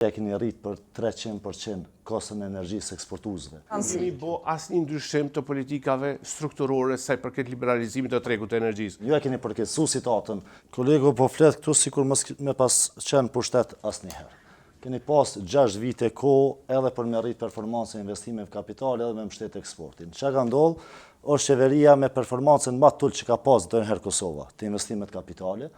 E keni rrit për 300% koston e energjisë eksportuesve. Nuk kemi bo asnjë ndryshim të politikave strukturore sa i përket liberalizimit të tregut të energjisë. Ju e keni përkeqësu situatën. Kolegu po flet këtu sikur mos me pas qenë pushtet asnjëherë. Keni pas 6 vite kohë edhe për me rrit performancën e investimeve kapitale edhe me mbështet eksportin. Çka ka ndodhur? Është qeveria me performancën më të ulët që ka pas ndonjëherë Kosova, të investimet kapitale,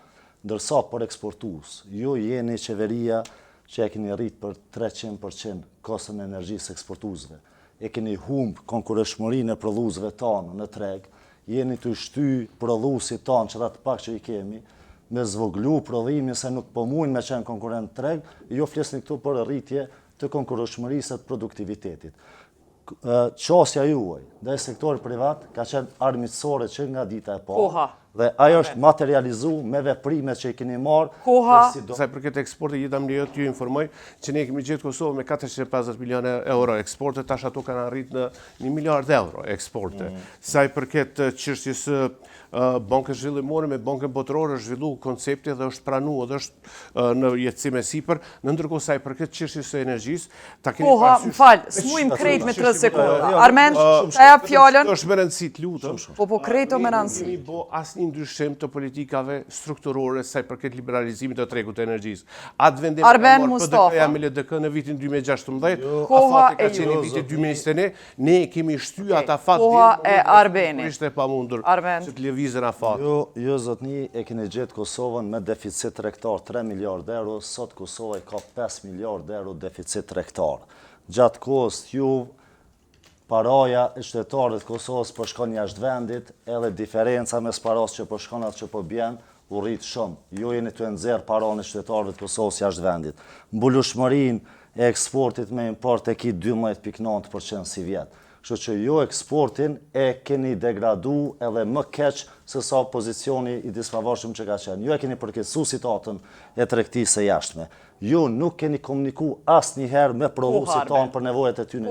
ndërsa për eksportues, ju jeni qeveria që e keni rrit për 300% koston e energjisë eksportuesve. E keni humb konkurrueshmërinë e prodhuesve tanë në treg, jeni të shty prodhuesit tanë që atë pak që i kemi, me zvoglu prodhimin se nuk po mujnë me qenë konkurrent në treg, ju flisni këtu për rritje të konkurrueshmërisë e të produktivitetit. Qasja juaj ndaj sektorit privat ka qenë armiqësore që nga dita e parë. Koha. Dhe ajo është materializu me veprimet që i keni marrë. Koha. Sa i përket eksportit, jeta më lejo t'ju informoj që ne kemi gjetë Kosovën me 450 milionë euro eksporte, tash ato kanë arrit në 1 miliard euro eksporte. Sa i përket çështjes së Bankës Zhvillimore me Bankën Botërore është zhvillu koncepti dhe është pranu dhe është në jetësim e sipër, në ndërkohë sa i përket çështjes së energjisë, ta keni Koha, parasysh- më fal, s'mujm krejt me 30 sekonda. Armend, ta jap fjalën. Është me rëndësi të lutem. Po po krejt o me Ne rëndësi. Nuk kemi bo asnjë ndryshim të politikave strukturore sa i përket liberalizimit të tregut të energjisë. Atë vendim e ka Arben marrë Mustafa. PDK-ja me LDK në vitin 2016, Koha afati ka e qenë ju. në vitin 2021, ne e kemi shty atë afat Koha deri në e momentin kur Arbenit. Ishte e pamundur Arben. që të lëvizën afat. Ju, ju zotni, e keni gjetë Kosovën me deficit tregtar 3 miliard euro, sot Kosova i ka 5 miliard euro deficit tregtar. Gjatë kohës ju paraja e qytetarëve të Kosovës po shkon jashtë vendit, edhe diferenca mes parasë që po shkon atë që po bjen, u rrit shumë. Ju jeni të nxjerr paranë e qytetarëve të Kosovës jashtë vendit. Mbulueshmërinë e eksportit me import e ki 12.9% si vjet. Kështu që ju eksportin e keni degradu edhe më keq se sa pozicioni i disfavorshëm që ka qenë. Ju e keni përkeqësu situatën e tregtisë së jashtme. Ju nuk keni komuniku asnjëherë me prodhuesit Arben. tanë për nevojat e tyre.